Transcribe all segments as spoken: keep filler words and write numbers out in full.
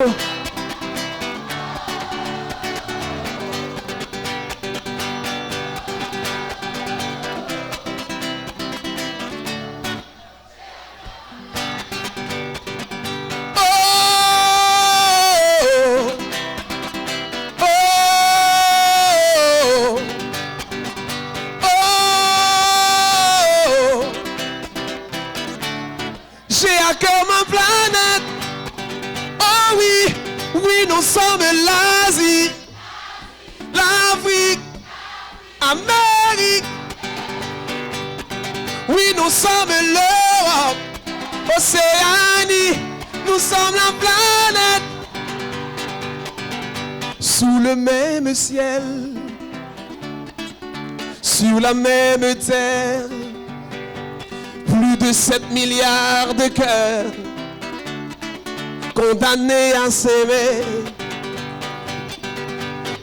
Oh, oh, oh, oh. J'ai à cœur ma planète. Oh oui, oui, nous sommes l'Asie, l'Afrique, Amérique. Oui, nous sommes l'Europe, Océanie. Nous sommes la planète sous le même ciel, sur la même terre. Plus de sept milliards de cœurs condamnés à s'aimer.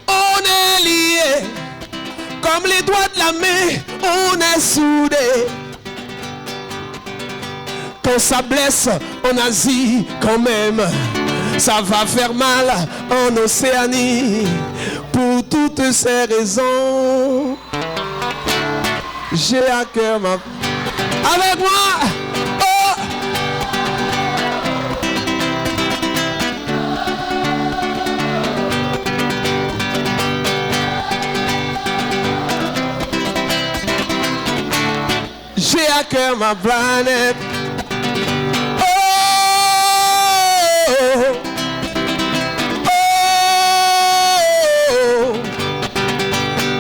On est liés comme les doigts de la main, on est soudés. Quand ça blesse en Asie, quand même, ça va faire mal en Océanie. Pour toutes ces raisons, j'ai à cœur ma... Avec moi! Oh! J'ai à cœur ma planète. Oh, oh, oh,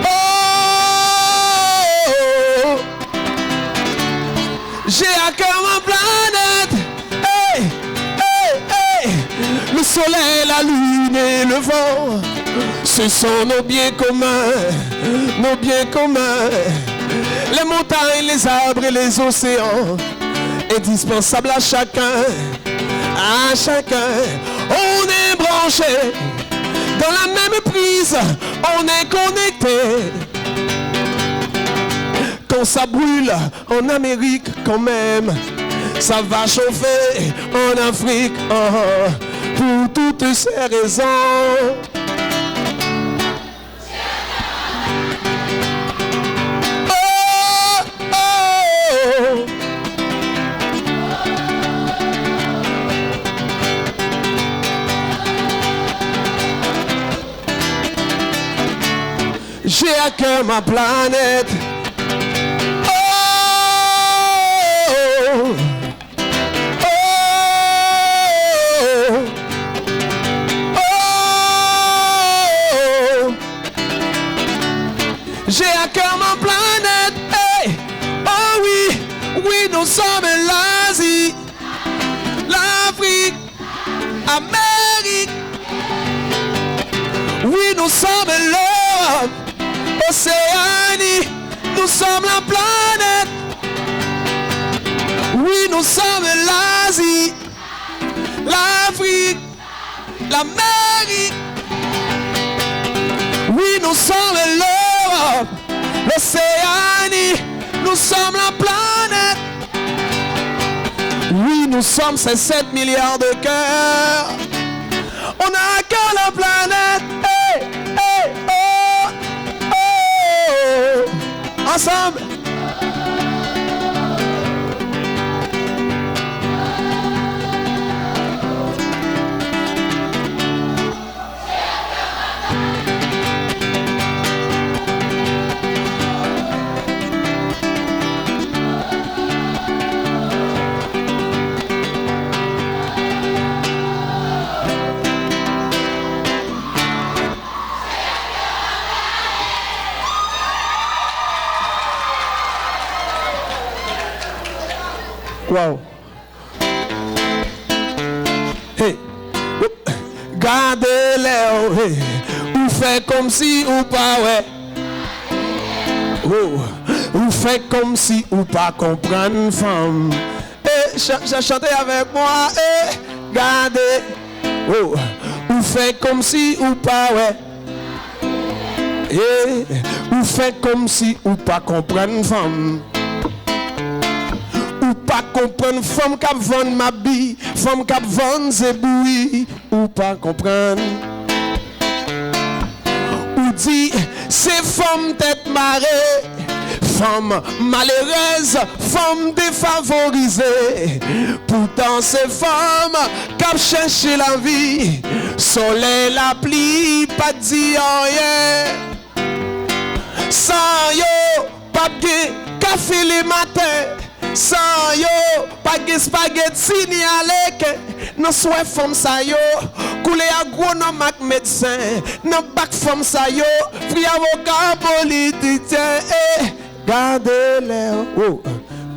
oh. J'ai à cœur ma planète. Hey, hey, hey. Le soleil, la lune et le vent, ce sont nos biens communs, nos biens communs. Les montagnes, les arbres et les océans, indispensables à chacun, à chacun. On est branchés dans la même prise, on est connectés. Quand ça brûle en Amérique, quand même, ça va chauffer en Afrique. Ah, pour toutes ces raisons. Oh, oh, oh. J'ai à cœur ma planète. Oh, oh, oh. J'ai à cœur ma planète. Hey. Oh oui, oui, nous sommes l'Asie, l'Afrique, Amérique. Oui, nous sommes l'Europe, Océanie. Nous sommes la planète. Oui, nous sommes l'Asie, l'Afrique, l'Amérique. Oui, nous sommes l'Europe, l'Océanie. Nous sommes la planète. Oui, nous sommes ces sept milliards de cœurs. On a à cœur la planète. Hey, hey, oh, oh. Ensemble. Wow. Hey. Gade lè w, hey, ou fè kòmsi ou pa wè. Oh, ou fè kòmsi ou pa konprann fanm. Eh, cha-, cha-, chante avec moi, eh, gade. Oh, ou fè kòmsi ou pa wè. Eh, ou fè kòmsi ou pa konprann fanm. Ou pa pa konprann fanm k ap vann mabi, fanm k ap vann zebouyi, ou pa konprann. Ou di se fanm tèt mare, fanm malerèz, fanm defavorize. Poutan se fanm k ap chèche lavi. Solèy lapli pa t di anyen. San yo p ap gen kafe lematen. San yo pa gen espageti ni aleken. Nan swè fanm sa yo, koulè agwonòm ak medsen. Nan bak fanm sa yo, pri avoka politisyen. Eh, gade lè w,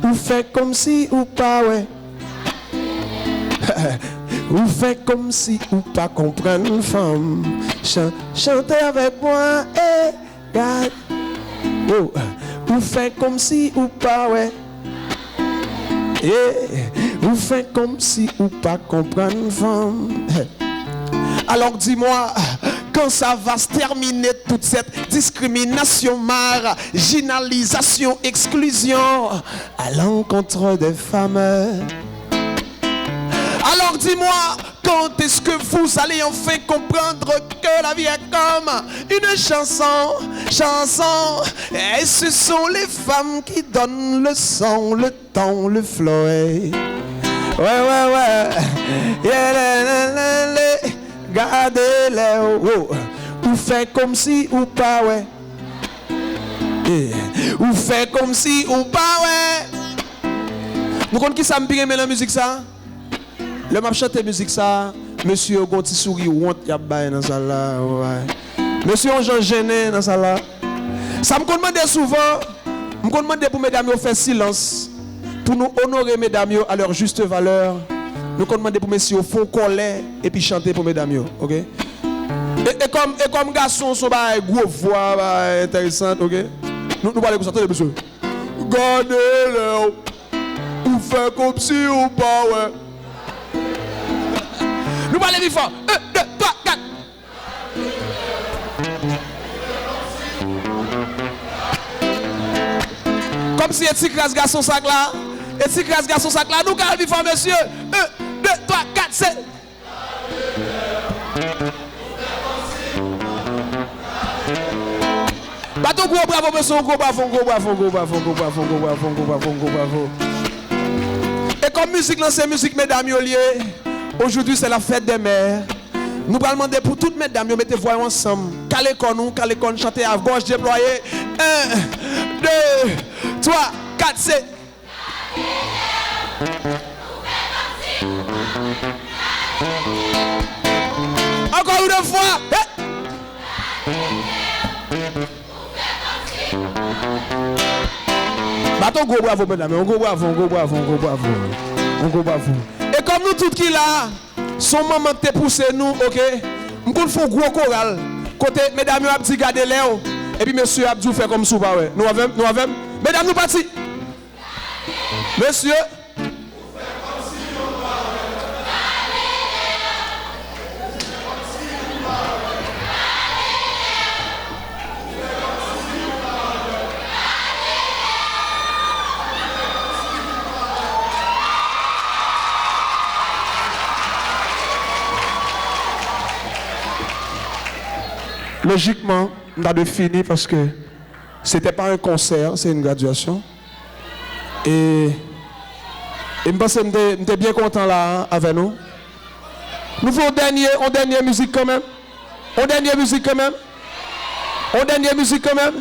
ou fè kòmsi ou pa wè. Ou fè kòmsi ou pa konprann fanm. Chan-, chante avèk mwen, eh. Gad, oh, ou fè kòmsi ou pa wè. Eh, ou fè kòmsi ou pa konprann fanm. Alors dis-moi, quand ça va se terminer toute cette discrimination, marginalisation, exclusion à l'encontre des femmes? Alors dis-moi, quand est-ce que vous allez enfin comprendre que la vie est comme une chanson, chanson, et ce sont les femmes qui donnent le sang, le temps, le flot. Ouais, ouais, ouais. Yeah, la, la, la, la. Gade lè w, ou fè kòmsi ou pa wè. Eh, ou fè kòmsi ou pa wè. Nou konn ki sa m pi renmen nan mizik sa? Lè m ap chante mizik sa, mesye yo gon ti souri wont y ap bay nan sal la. Mesye yon jan jennen nan sal la. Sa m konn mande souvan, m konn mande pou medam yo fè silans, pou nou onore medam yo à leur juste valeur. Nou konn mande pou mesye yo fè yon kòlè epi chante pou medam yo, oke? E, e kòm, e kòm gason se yon bagay gwo vwa, bagay enteresan, oke? Nou, nou pale konsa, tande mesye. Gade lè w, ou fè kòmsi ou pa wè. Nou pale pi fò. Un, deux, trois, quatre. Kòmsi e ti kras gason sa k la. E ti kras gason sa k la. Nou ka al pi fò, mesye. Un, deux, trois, quatre, cinq. Bat yon gwo bravo, mesye, yon gwo bravo, yon gwo bravo, yon gwo bravo. E kòm mizik lan se mizik medam yo l ye, aujourd'hui c'est la fête des mères. Nou pral mande pou tout medam yo mete vwa yo ansanm. Kale kò nou, kale kò n, chante a gòj deplwaye. Un, deux, trois, quatre, cinq. Encore une fois. Hey! Bat yon gwo bravo, medam. Yon gwo bravo, yon gwo bravo, yon gwo bravo. Yon gwo bravo. E kòm nou tout ki la, se yon manman k te pouse nou, oke? M konn fè yon gwo koral kote medam yo ap di gade lè w, epi mesye yo ap di w fè kòmsi w pa wè. Nou avè m? Nou avè m? Medam, nou pati! Mesye! Lojikman, m ta dwe fini paske se te pa yon konsè, se yon gradyasyon. E, e m panse m te, m te byen kontan la avè nou. Nou fè yon dènye, yon dènye mizik kanmenm. Yon dènye mizik kanmenm. Yon dènye mizik kanmenm.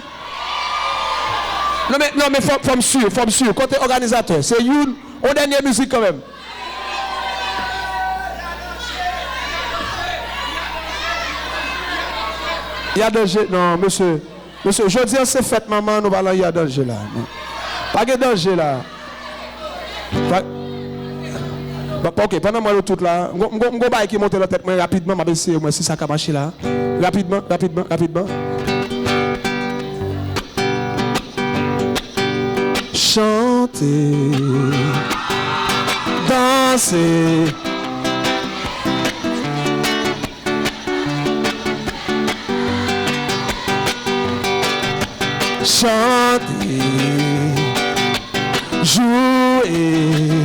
Non, men, non, men fò, fò m si, fò m si. Kote òganizatè? Se youn, yon dènye mizik kanmenm. Y a danje, non, mesye. Mesye, jodi a se fèt manman, nou pa nan y a danje la. Non. Pa gen danje la. Pa, pa, pa, ok, pandan mwen nou tout la, m gon, m gon, m gon bagay ki monte nan tèt mwen rapidman, m ap eseye mwen si sa ka mache la. Rapidman, rapidman, rapidman. Chante, danse. Chante, jwe.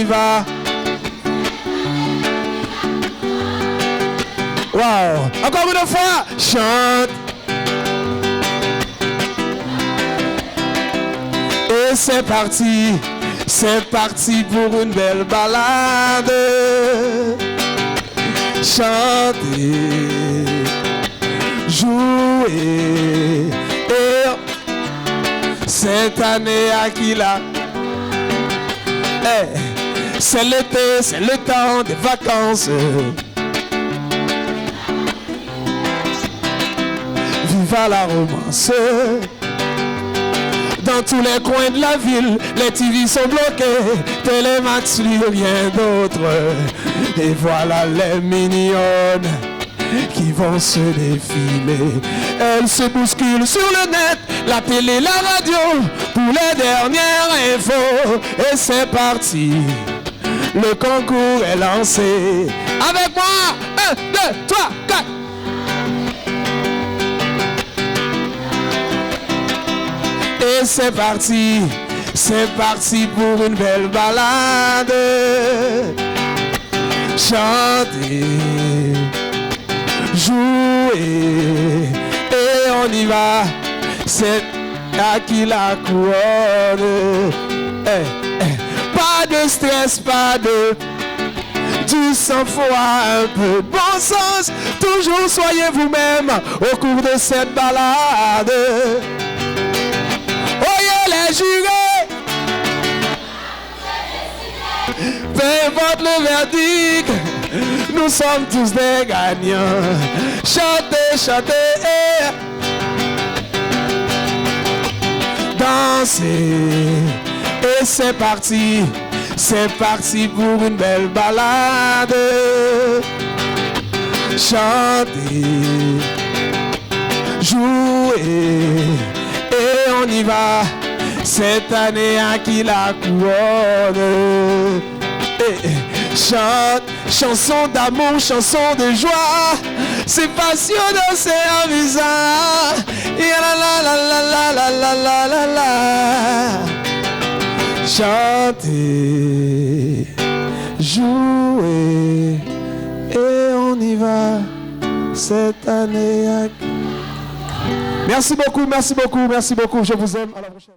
va. Wow. Encore une fois, chante. Et c'est parti, c'est parti pour une belle balade. Chanter, jouer, et cette année à qui la. Eh, c'est l'été, c'est le temps des vacances. Viva la romance. Dans tous les coins de la ville, les T V sont bloqués, Télémax, lui, rien d'autre. Et voilà les mignonnes qui vont se défiler. Elles se bousculent sur le net, la télé, la radio, pour les dernières infos. Et c'est parti, le concours est lancé. Avec moi, un, deux, trois, quatre. Et c'est parti, c'est parti pour une belle balade. Chanter, jouer, et on y va. C'est à qui la couronne. Eh, eh. Pas de stress, pas de du sang-froid, un peu de bon sens. Toujours soyez vous-même au cours de cette balade. Oyez les jurés. Peu importe le verdict, nous sommes tous des gagnants. Chantez, chantez, eh. Danser, et c'est parti, c'est parti pour une belle balade. Chanter, jouer, et on y va. Cette année à qui la couronne. Eh, eh, chante, chanson d'amour, chanson de joie. C'est passionnant, c'est amusant. Ya la la la la la la la la la la. Chanter, jouer, et on y va. Cette année à... Merci beaucoup, merci beaucoup, merci beaucoup. Je vous aime. À la prochaine.